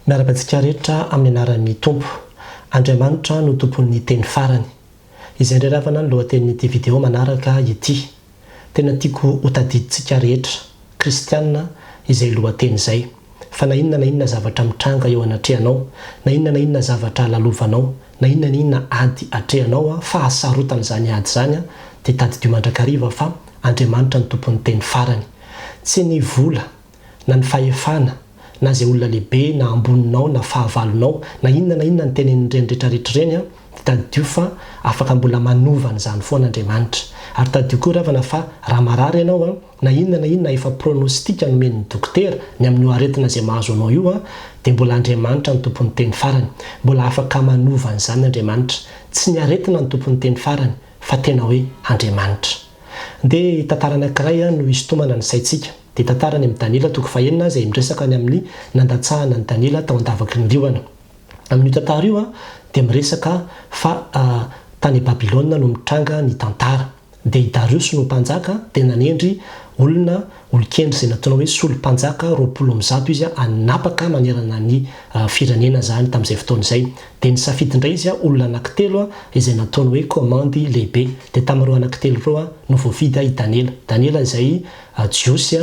Miarahaba antsika rehetra amin'ny anaran'ny Tompo. Andriamanitra no tompon'ny teny farany. Izay indray ravana ny lohatenin'ity video manaraka ity. Tena tiako ho tadidintsika rehetra, kristiana, izay lohateny izay. Fa na inona na inona zavatra mitranga eo anatrehanao, na inona na inona zavatra lalovanao, na inona na inona ady atrehanao, fahasarotan'izany ady izany, dia tadidio mandrakariva fa Andriamanitra no tompon'ny teny farany. Tsy ny vola, na ny fahefana, na izay olona lehibe na amboninao na fahavalonao, na inona na inona ny tenenin'ireny retraretra ireny an, dia tadidio fa afaka mbola manova an'izany foana Andriamanitra. Ary tadidio koa ry havana fa raha marary ianao an, na inona na inona efa pronostic nomen'ny dokotera ny amin'io aretina izay mahazo anao io an, dia mbola Andriamanitra no tompon'ny teny farany. Mbola afaka manova an'izany Andriamanitra. Tsy ny aretina no tompon'ny teny farany fa tena hoe Andriamanitra. Dia tantara anankiray no hisintomana ny saintsika. Dia tantara any amin'ny Daniela toko fahenina izay miresaka ny amin'ny nandatsahana an'i Daniela tao an-davaky ny liona. Amin'io tantara io dia miresaka fa tany Babylona no mitranga ny tantara. Dia i Dariosy no mpanjaka dia nanendry olona, olon-kendry izay nantsoina hoe solo-mpanjaka 120 izy hanapaka manerana ny firenena izany tamin'izay fotoana izay. Dia nisafidy indray izy olona anankitelo izay nataony hoe komandy lehibe. Dia tamin'ireo anankitelo ireo no voafidy i Daniela. Daniela izay Jiosy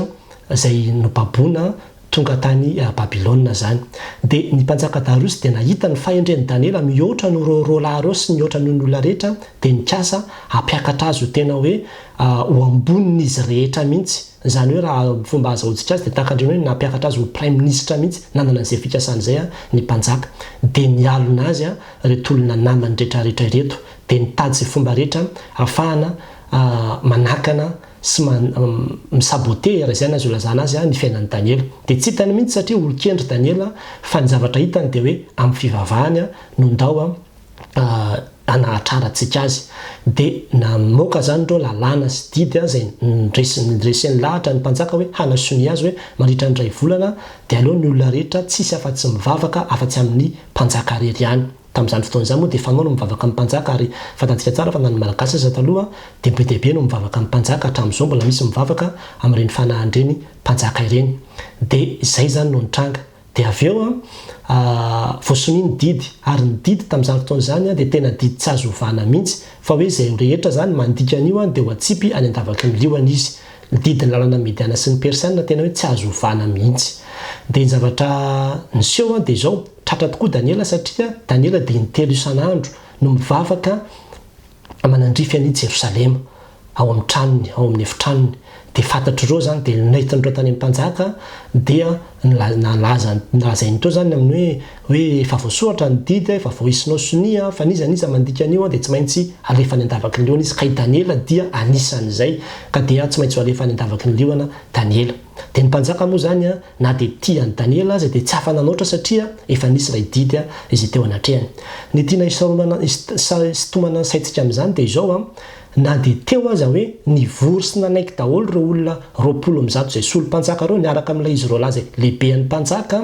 izay nobaboina tonga tany Babylona izany. Dia ny mpanjaka Dariosy dia nahita ny fahendren'i Daniela mihoatra noho ireo roa lahy ireo sy mihoatra noho ny olona rehetra, dia nikasa hampiakatra azy ho tena hoe ho ambonin'izy rehetra mihitsy. Izany hoe raha fomba ahazahoantsika azy dia tahaka an'ireny hoe nampiakatra azy ho praiminisitra mihitsy, nanana an'izay fikasana izay ny mpanjaka. Dia nialona azy ireto olona namany rehetrarehetra ireto. Dia nitady izay fomba rehetra ahafahana manakana sy mi-saboter, raha izay no azo ilazana azy, ny fiainan'i Daniela. Dia tsy hitany mihitsy satria olon-kendry Daniela fa ny zavatra hitany dia hoe amin'ny fivavahany no ndao hanahatrarantsika azy. Dia namoaka izany ireo lalàna sy didy izay nandreseny lahatra ny mpanjaka hoe hanasonia azy hoe mandritra ny iray volana dia aleo ny olona rehetra tsisy afa-tsy mivavaka afa-tsy amin'ny mpanjaka irery ihany. Tamin'izany fotoana izany moa dia fanao ny mivavaka amin'ny mpanjaka ary fantatsika tsara fa na ny Malagasy aza taloha dia be dia be no mivavaka amin'ny mpanjaka, hatramin'izao mbola misy mivavaka amin'ireny fanahin'ireny mpanjaka ireny. Dia izay izany no nitranga. Dia avy eo voasonia ny didy ary ny didy tamin'izany fotoana izany dia tena didy tsy azo ovana mihitsy fa hoe izay rehetra izany mandika an'io dia ho atsipy any an-davaky ny liona izy. Ny didin'ny lalana Mediana sy ny Persiana tena hoe tsy azo ovana mihitsy. Dia ny zavatra niseho dia izao, Tratra tokoa Daniela satria Daniela dia intelo isan'andro no mivavaka manandrify an'i Jerosalema ao amin'ny tranony, ao amin'ny efitranony. Dia fantatr'ireo izany, dia nentin'ireo tany amin'ny mpanjaka, dia nalaza, nolazainy teo izany amin'ny hoe, hoe efa voasoratra ny didy, efa voaisinao sonia, fa n'iza n'iza mandika an'io dia tsy maintsy alefa any an-davaky ny liona izy. Ka i Daniela dia anisan'izay, ka dia tsy maintsy ho alefa any an-davaky ny liona Daniela. Dia ny mpanjaka moa izany na dia tia an'i Daniela aza dia tsy afa-nanoatra satria efa nisy ilay didy izay teo anatrehany. Ny tiana hisaorana hisintomana ny saintsika amin'izany dia izao, na dia teo aza hoe nivory sy nanaiky daholo ireo olona 120 izay solo-mpanjaka ireo niaraka amin'ilay izy roalahy izay lehibean'ny mpanjaka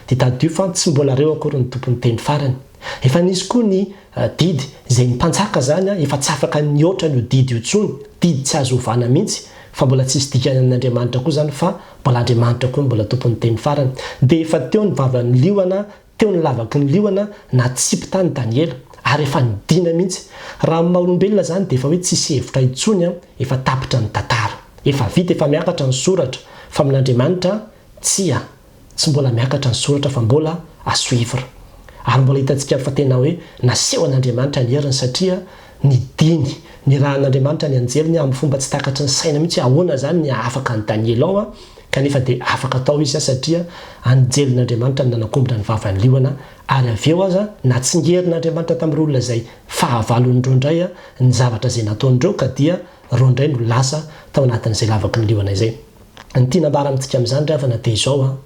dia tadidio fa tsy mbola reo akory ny tompon'ny teny farany. Efa nisy koa ny didy izay ny mpanjaka izany efa tsy afaka nihoatra an'io didy io intsony, didy tsy azo ovana mihitsy fa mbola tsisy dikany amin'Andriamanitra koa izany fa mbola Andriamanitra koa no mbola tompon'ny teny farany. Dia efa teo ny vavan'ny liona, teo ny lavaky ny liona, natsipy tany Daniela, ary efa nidina mihitsy. Raha amin'ny maha olombelona izany dia efa hoe tsisy hevitra intsony an, efa tapitra ny tantara. Efa vita, efa miakatra ny soratra. Fa amin'Andriamanitra, tsia. Tsy mbola miakatra ny soratra fa mbola à suivre. Ary mbola hitantsika fa tena hoe nasehon'Andriamanitra ny heriny satria nidiny, nirahan'Andriamanitra ny anjeliny amin'ny fomba tsy takatry ny saina mihitsy hoe ahoana izany ny hahafaka an'i Daniela ao kanefa dia afaka tao izy satria anjelin'Andriamanitra no nanakombona ny vavan'ny liona ary avy eo aza natsingerin'Andriamanitra tamin'ireo olona izay fahavalon'ireo indray ny zavatra izay nataon'ireo ka dia ireo indray no lasa tao anatin'izay lavaky ny liona izay. Ny tiana ambara amintsika amin'izany ry havana dia izao an,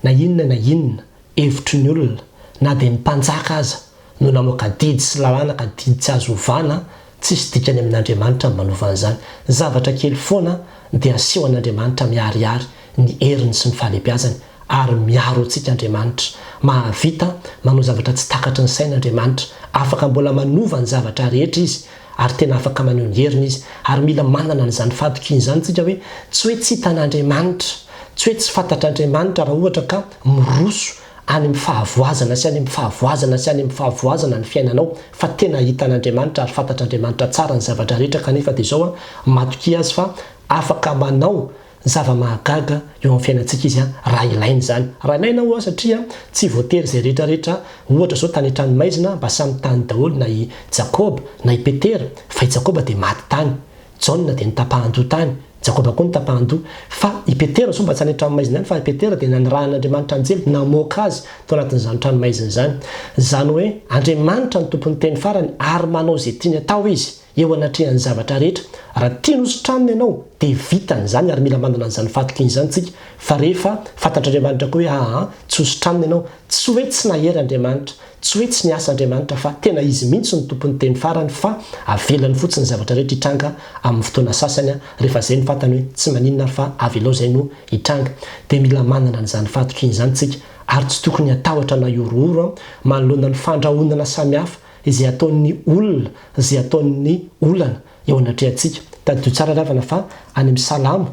na inona na inona hevitry ny olona, na dia ny mpanjaka aza no namoaka didy sy lalàna ka didy tsy azo ovana, tsisy dikany amin'Andriamanitra ny manova an'izany. Zavatra kely foana dia asehon'Andriamanitra miharihary ny heriny sy ny fahalehibiazany ary miaro antsika Andriamanitra. Mahavita manao zavatra tsy takatry ny saina Andriamanitra. Afaka mbola manova ny zavatra rehetra Izy ary tena afaka maneho ny heriny Izy. Ary mila manana an'izany fahatokiana izany isika hoe tsy hoe tsy hitan'Andriamanitra, tsy hoe tsy fantatr'Andriamanitra raha ohatra ka miroso. any amin'ny fahavoazana sy any amin'ny fahavoazana sy any amin'ny fahavoazana ny fiainanao fa tena hitan'Andriamanitra ary fantatr'Andriamanitra tsara ny zavatra rehetra kanefa dia izao an, matokia Azy fa afaka manao zava-mahagaga eo amin'ny fiainantsika Izy an, raha ilaina izany. Raha ilaina ho'a satria tsy voatery izay rehetra rehetra, ohatra izao tany an-tranomaizina mba samy tany daholo na i Jakoba na i Petera fa i Jakoba dia maty tany. Jaona dia nitapahan-doha tany, Jakoba koa nitapahan-doha. Fa i Petera soa mba tsy any an-tranomaizina ihany, fa i Petera dia nanirahan'Andriamanitra anjely namoaka azy tao anatin'izany tranomaizina izany. Izany hoe, Andriamanitra no tompon'ny teny farany ary manao izay tiany atao Izy eo anatrehan'ny zavatra rehetra. Raha tiany hositranina ianao dia vitany izany ary mila manana an'izany fahatokiana izany isika fa rehefa fantatr'Andriamanitra koa hoe aa tsy hositranina ianao, tsy hoe tsy nahery Andriamanitra, Tsy hoe tsy niasa Andriamanitra fa tena Izy mihitsy no tompon'ny teny farany fa avelany fotsiny ny zavatra rehetra hitranga amin'ny fotoana sasany rehefa izay no fantany hoe tsy maninona ary fa avelao izay no hitranga. Dia mila manana an'izany fahatokiana izany tsika ary tsy tokony hatahotra na hihorohoro manoloana ny fandrahonana samihafa izay ataon'ny olona izay ataon'ny olana eo anatrehantsika. Tadidio tsara ry havana fa any amin'ny Salamo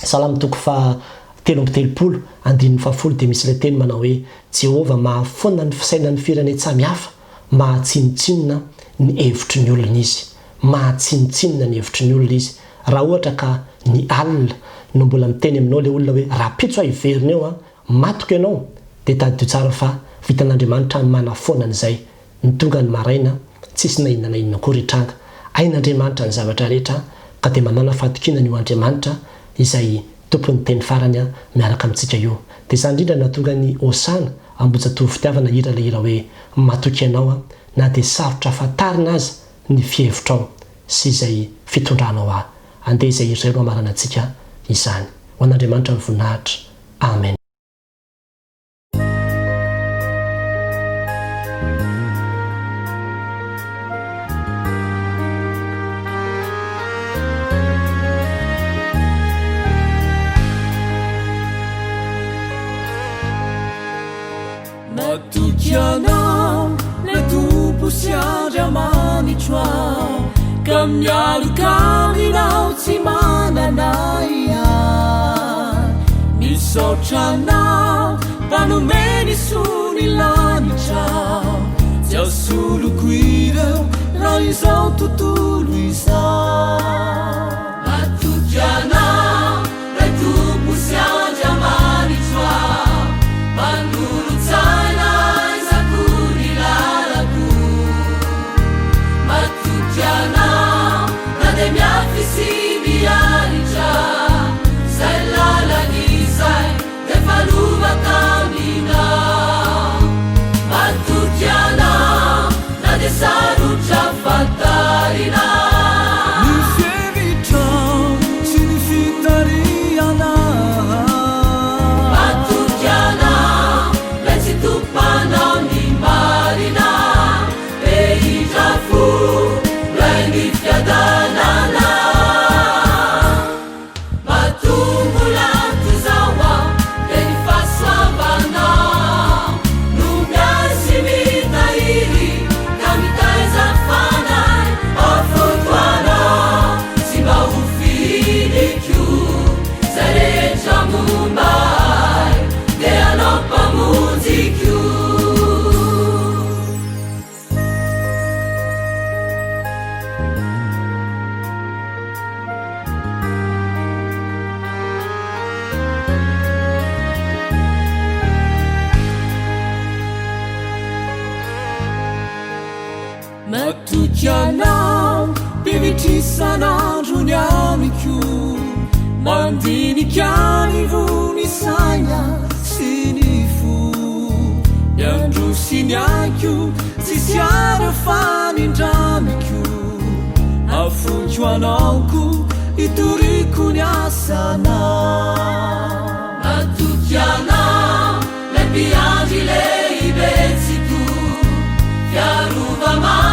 Salamo toko faha 33, andininy fahafolo dia misy ilay teny manao hoe, Jehovah mahafoana ny fisainan'ny firenen-tsamy hafa, mahatsinontsinona ny hevitry ny olona Izy. Mahatsinontsinona ny hevitry ny olona Izy. Raha ohatra ka ny alina no mbola miteny aminao ilay olona hoe, rahampitso aho hiverina eo an, matiko ianao, dia tadidio tsara fa vitan'Andriamanitra ny manafoana an'izay. Ny tonga ny maraina, tsisy na inona na inona akory hitranga. Hain'Andriamanitra ny zavatra rehetra, ka dia manàna fahatokiana an'io Andriamanitra izay Tompon'ny teny farany miaraka amintsika io. Dia izany indrindra no nahatonga an'i Hosana Ambohijatovo Fitiavana hihira ilay hira hoe Matoky Anao aho na dia sarotra fantarina aza ny fihevitrao sy izay fitondranao ahy. Andeha izay hira izay no hamaranantsika izany. Ho an'Andriamanitra ny voninahitra. Amen. Matoky anao le Tompo sy Andriamanitro aho ka mialoka aminao tsy manana ahiahy. Misaotra anao mpanome ny soa ny lanitra tsy asoloko ireo raha izao tontolo izao. Matoky anao Ray Tompo sy Andriamanitro aho, manolo-tsaina aiza koa ny lalako. Matoky anao na dia miafy sy miaritra, izay lalana izay efa lova taminao. Matoky anao na dia sarotra fantarina. Ny fihevitrao sy ny fitarihana. Matoky anao lay tsy tompanao ny marina. Be indra fo lay ny fiadanana. Matoa mbola toy izao aho dia ny fahasoavanao no miahy sy mitahiry ka mitaiza fanahy ao fotoanao tsy mba ho fihiniko izay rehetra momba ahy dia Ianao Mpamonjiko. Matoky anao mpimitry isan'andro ny amiko Mandinika ny vony saina sy ny fo Ny andro sy ny aiko Tsisy ary fanindramiko Afoiko anao ko Hitoriko ny asanao Matoky anao Lay mpiandry lehibe Tsitoha Fiarova-maso.